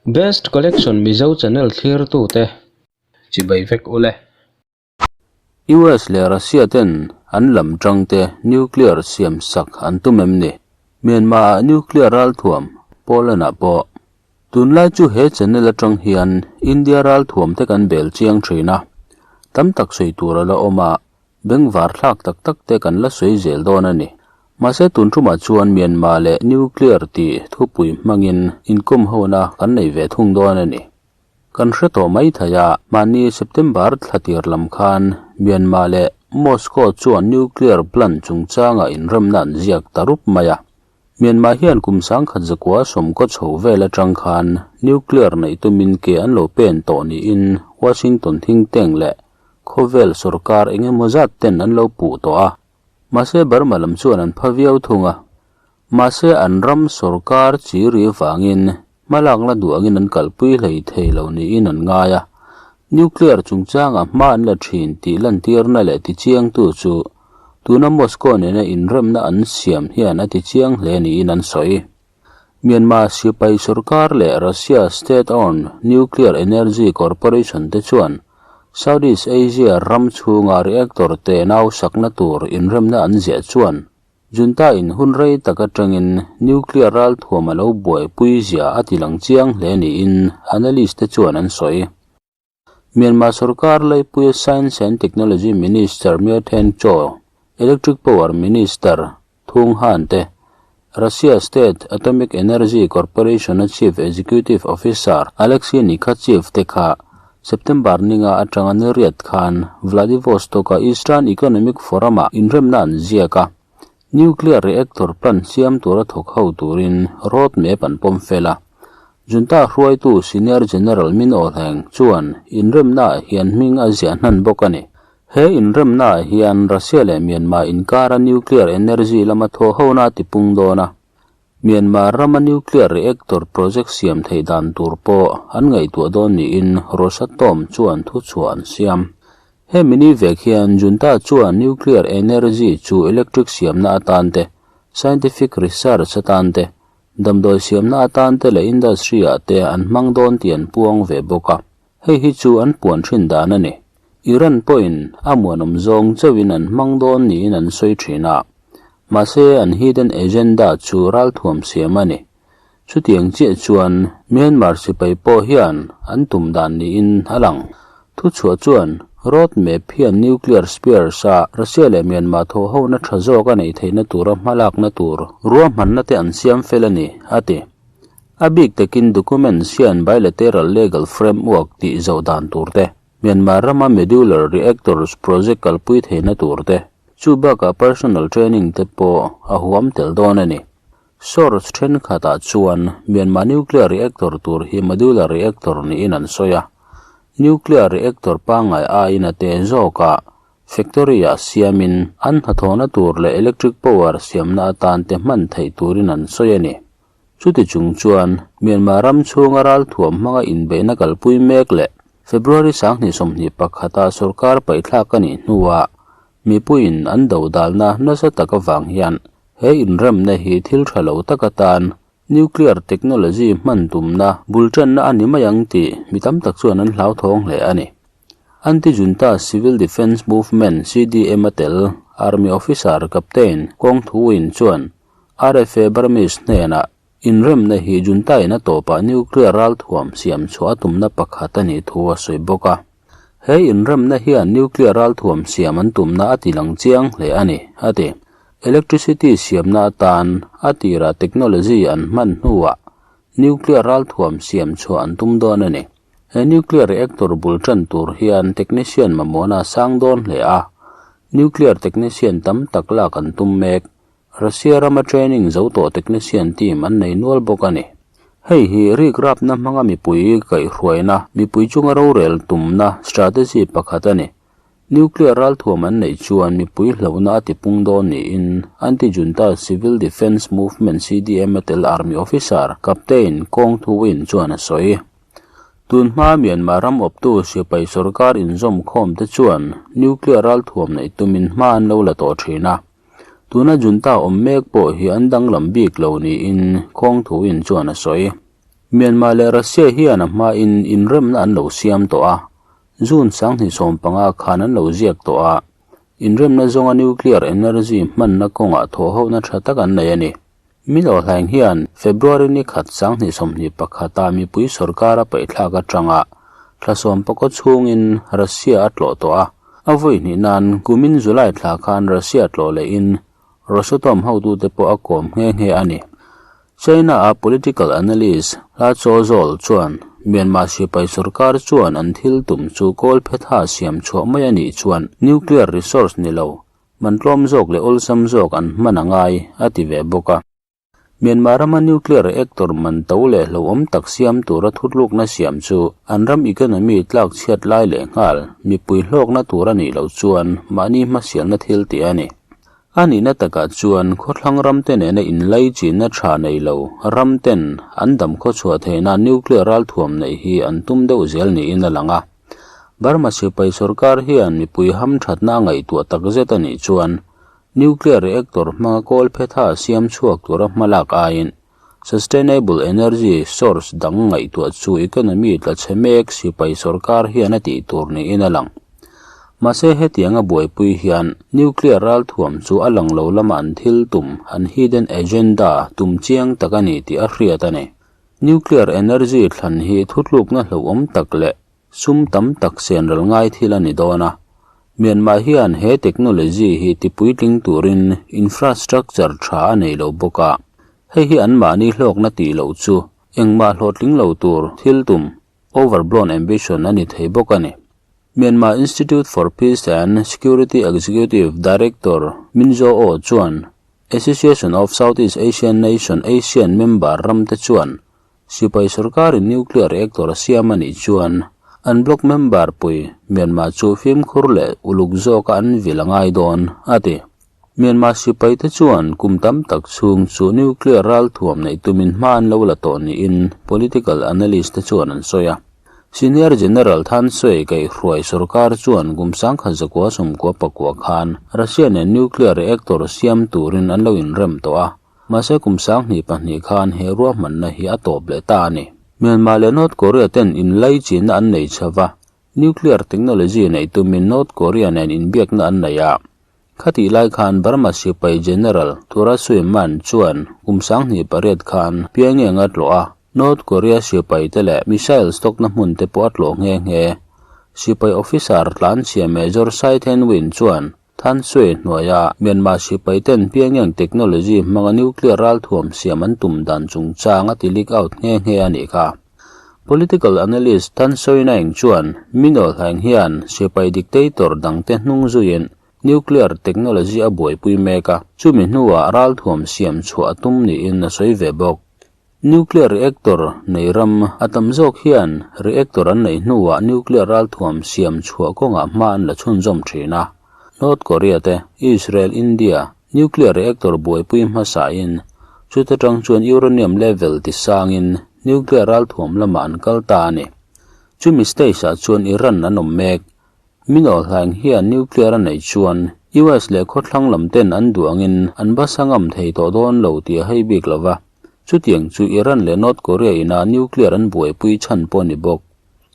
Best Collection Mizo channel thlirtute chibai vek ule. US leh Russia ten an lam tangte nuclear siam sak an tum em ni? Myanmar ah nuclear ralthuam Poland ah pawh. Tunlai chu he channel atang hian India ralthuam te kan bel chiang thin a, tam tak sawi tur a la awm a, Bengvar thlak tak tak te kan la sawi zel dawn a ni. Mahse tun tumah chuan Myanmar leh Nuclear tih thupui hmangin inkawm hona kan nei ve thung dawn a ni. Kan hre tawh mai thei a, mahni September thla tir lam khan Myanmar leh Moscow chuan Nuclear plant chungchanga inremna an ziak ta rup mai a. Myanmar hian kum 1970 chho vel atang khan Nuclear neih tumin ke an lo pen tawh niin Washington think tank leh Khawvel sorkar eng emaw zat ten an lo puh tawh a, mahse Burma lam chuan an pha viau thung a. Mahse an ram sorkar chi ri vangin hmalakna duh angin an kalpui hlei thei lo niin an ngai a. Nuclear chungchangah hma an la thin tih lantirna leh tichiangtu chu tuna Moscow nena inremna an siam hian a tichiang hle niin an sawi. Myanmar sipai sorkar leh Russia state-owned Nuclear Energy Corporation te chuan Southeast Asia ram chhunga reactor te nau sakna tur inremna an ziah chuan junta in hun rei tak atangin nuclear ralthuam a lo buaipui zia a ti lang chiang hle niin analyst te chuan an sawi. Myanmar sorkar laipuia Science and Technology Minister Myo Thein Kyaw, Electric Power Minister Thung Han te, Russia State Atomic Energy Corporation-a Chief Executive Officer Alexei Nikhachev te kha September ninga atanga ni riat khan Vladivostok-a Eastern Economic Forum-ah inremna an ziak a, Nuclear reactor plant siam tura thawk ho turin road map an pawm fel a. Junta hruaitu Senior General Min Aw Hlaing chuan inremnaah hian hming a ziah hnan bawk a ni. He inremnaah hian Russia leh Myanmar inkara nuclear energy lama thaw hona a tipung dawn a. Myanmar rama nuclear reactor project siam theih dan tur pawh an ngaihtuah dawn niin Rosatom chuan thuchhuah an siam. Hemi ni vek hian Junta chuan nuclear energy chu electric siamna atan te, scientific research atan te, damdawi siamna atan te leh industry ah te an hmang dawn tih an puang ve bawk a. Hei hi chu an puan thin dan a ni. Iran pawhin a muanawm zawng chauhin an hmang dawn niin an sawi thin a. Mahse an hidden agenda chu ralthuam siam a ni. Chutiang chiah chuan Myanmar sipai pawh hian an tum dan niin a lang. Thuchhuah chuan road map hian nuclear spheres a Russia leh Myanmar thawhhona tha zawk a neih theihna tura hmalakna tur ruahmanna te an siam fel a ni, a ti. A bik takin documents hian bilateral legal framework tih zawh dan tur te, Myanmar rama modular reactors project kalpui theihna tur te, chu bakah personal training te pawh a huam tel dawn a ni. Source thenkhatah chuan Myanmar nuclear reactor tur hi modular reactor niin an sawi a, nuclear reactor pangngai aiin a te zawkah factory-ah siamin an hnathawhna tur leh electric power siamna atan te hman theih turin an sawi a ni. Chuti chung chuan Myanmar ram chhunga ralthuam hmanga inbeihna kalpui mek leh February 2021-a sorkar paihthlak a nih hnuah mipuiin an dodalna nasa tak avang hian He inremna hi thil tha lo tak atan nuclear technology hman tumna bul tanna a ni mai ang tih mi tam tak chuan an hlauthawng hle a ni. Anti-junta Civil Defence Movement, CDM, a tel Army officer Captain Kong Thu Win chuan RFA Burmese hnenah inremna hi junta in a tawpah nuclear ralthuam siam chhuah a tumna pakhat a nih thu a sawi bawk a. He inremna hian nuclear ralthuam siam an tumna a ti lang chiang hle a ni, a ti. Electricity siamna atan a tirah technology an hman hnuah nuclear ralthuam siam chhuah an tum dawn a ni. He nuclear reactor bul tan tur hian technician mamawhna a sang dawn hle a, nuclear technician tam tak lak an tum mek. Russia rama training zo tawh technician team an nei nual bawk a ni. Hei hi rikrapna hmanga mipui kaihhruaina, mipui chunga rorel tumna strategy pakhat a ni. Nuclear ralthuam an neih chuan mipui hlauhna a tipung dawn niin Anti-Junta Civil Defence Movement CDM a tel Army officer Captain Kong Thu Win chuan a sawi. Tun hma Myanmar ram awptu sipai sorkar inzawmkhawm te chuan nuclear ralthuam neih tumin hma an lo la tawh thin a. Tuna junta awm mek pawh hi an danglam bik lo niin Kawngthuin chuan a sawi. Myanmar leh Russia hian a hmain inremna an lo siam tawh a, June 2015 khan an lo ziak tawh a, inremna zawnga nuclear energy hmanna kawngah thawhhona tha tak an nei a ni. Min Aung Hlaing hian February ni khat 2021 ah mipui sorkar a paihthlak atanga thla sawmpakaw chhungin Russia a tlawh tawh a, a vawi hnih nan kumin July thla khan Russia tlawh lehin Rosatom hotute pawh a kawm nghe nghe a ni. China-a political analyst Hla Chaw Zawl chuan Myanmar sipai sorkar chuan an thil tum chu kawl phetha siam chhuah mai a nih chuan nuclear resource ni lo Man tlawm zawk leh awlsam zawk an hman a ngai, a ti ve bawk a. Myanmar rama nuclear reactor man to leh hlauhawm tak siam tura thutlukna siam chu an ram economy tlak chhiat lai leh nghal mipui hlawkna tur a nih loh chuan mahni hmasialna thil tih a ni. A nihna takah chuan khawthlang ramte nena inlaichinna tha nei lo ramten an dam khawchhuah theihna nuclear ralthuam neih hi an tum deuh zel niin a lang a. Burma sipai sorkar hian mipui hamthatna a ngaihtuah tak zet a nih chuan nuclear reactor hmanga kawl phetha siam chhuak tura hmalak aiin sustainable energy source dang ngaihtuah chu economy tla chhe mek sipai sorkar hian a tih tur niin a lang. Mahse hetianga buaipui hian nuclear ralthuam chu a lang lo lama an thil tum, an hidden agenda tum chiang tak a ni tih a hriat a ni. Nuclear energy thlan hi thutlukna hlauhawm tak leh Sum tam tak senral ngai thil a ni dawn a, Myanmar hian he technology hi tipuitling turin infrastructure tha a nei lo bawk a, hei hi anmahni hlawkna tih loh chu engmah hlawhtling lo tur thil tum, overblown ambition, a ni thei bawk a ni. Myanmar Institute for Peace and Security Executive Director Min Zaw Oo chuan Association of Southeast Asian Nation ASEAN member ramte chuan Sipai sorkarin nuclear reactor a siam a nih chuan an bloc member pui Myanmar chu fimkhur leh uluk zawka an vil a ngai dawn, a ti. Myanmar sipaite chuan kum tam tak chhung chu nuclear ralthuam neih tumin hma an lo la tawh niin political analyst te chuan an sawi a. Senior General Than Sui kaihhruai sorkar chuan kum 1999 khan Russia nen nuclear reactor siam turin an lo inrem tawh a. Mahse kum 2002 khan he ruahmanna hi a tawp leh ta a ni. Myanmar leh North Korea ten inlaichinna an nei chho va, nuclear technology neih tumin North Korea nen inbiakna an nei a. Khatih lai khan Burma sipai General Thura Sui Man chuan kum 2008 khan Pyongyang a tlawh a, North Korea sipaite leh missile stock na hmun te pawh a tlawh nghe nghe. Sipai officer tlanchhia Major Sai Thein Win chuan Than Sui hnuaia Myanmar sipaiten Pyongyang technology hmanga nuclear ralthuam siam an tum dan chungchang a ti leak out nghe nghe a nih kha. Political analyst Than Sui Naing chuan Min Aung Hlaing hian sipai dictator dangte hnung zuiin nuclear technology a buaipui mek a, chumi hnuah ralthuam siam chhuah a tum niin a sawi ve bawk. Nuclear reactor nei ram a tam zawk hian reactor an neih hnuah nuclear ralthuam siam chhuah kawngah hma an la chhunzawm thin a. North Korea te, Israel, India nuclear reactor buaipui hmasain chuta tang chuan uranium level tisangin nuclear ralthuam lamah an kal ta a ni. Chumi stage ah chuan Iran an awm mek. Min Aung Hlaing hian nuclear a neih chuan US leh khawthlang lam ten an duh angin an basa ngam thei tawh dawn lo tih a hei bik lova. Chutiang chu Iran leh North Korea ina nuclear an buaipui chhan pawh a ni bawk.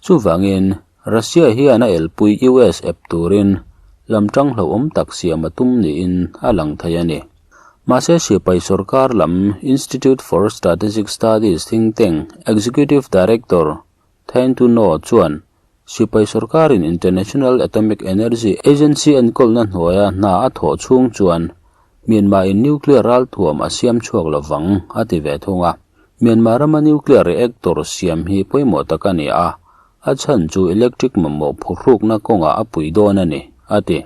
Chuvangin, Russia hian a elpui US ep turin lamtang hlauhawm tak siam a tum niin a lang thei a ni. Mahse sipai sorkar lam Institute for Strategic Studies think tank Executive Director Thein Tu Naw chuan sipai sorkarin International Atomic Energy Agency enkawlna hnuaia hna a thawh chhung chuan Myanmar-in nuclear ralthuam a siam chhuak lo vang, a ti ve thung a. Myanmar rama nuclear reactor siam hi pawimawh tak a ni a, a chhan chu electric mamawh phuhrukna kawngah a pui dawn a ni, a ti.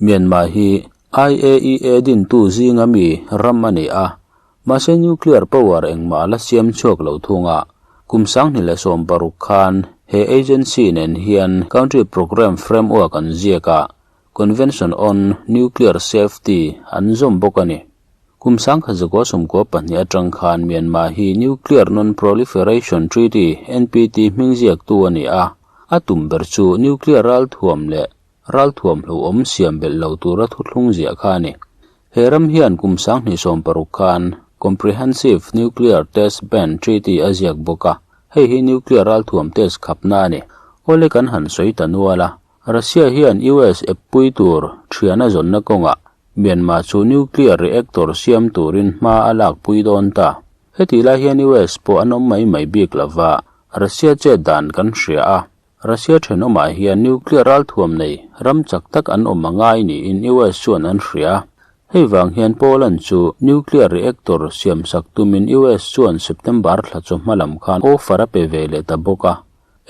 Myanmar hi IAEA dintu zinga mi ram a ni a, Mahse nuclear power engmah a la siam chhuak lo thung a, kum 2016 khan he agency nen hian Country Programme Framework an ziak a, Convention on Nuclear Safety an zawm bawk a ni. Kum 1992 atang khan Myanmar hi Nuclear Non-Proliferation Treaty, NPT, hming ziaktu a ni a, a tum ber chu nuclear ralthuam leh ralthuam hlauhawm siam belh lo tura thuthlung ziah kha a ni. He ram hian kum 2016 khan. Comprehensive Nuclear Test Ban Treaty a ziak bawk a, hei hi nuclear ralthuam test khapna a ni. Awle kan han sawi ta nual a, Russia hian US eppui tur thian a zawnna kawngah Myanmar chu nuclear reactor siam turin hma a lakpui dawn ta. Hetih lai hian US pawh an awm mai mai bik lova, Russia chet dan kan hria a, Russia thenawmah hian nuclear ralthuam nei ram chak tak an awm a ngai niin US chuan an hria. Hei vang hian Poland chu nuclear reactor siamsak tumin US chuan September thla chaw hma lam khan offer a pe ve leh ta bawk a.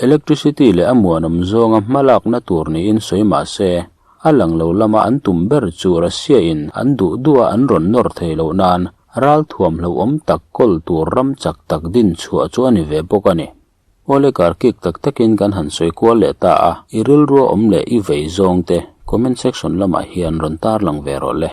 Electricity leh a muanawm zawnga hmalakna tur niin sawi mah se, a lang lo lama an tum ber chu Russia in an duh duha an rawn nawr thei loh nan ralthuam hlauhawm tak kawl tur ram chak tak din chhuah chu a ni ve bawk a ni. Awle kar kik tak takin kan han sawi kual leh ta a, i rilrua awm leh i vei zawng te comment section lamah hian rawn tarlang ve rawh le.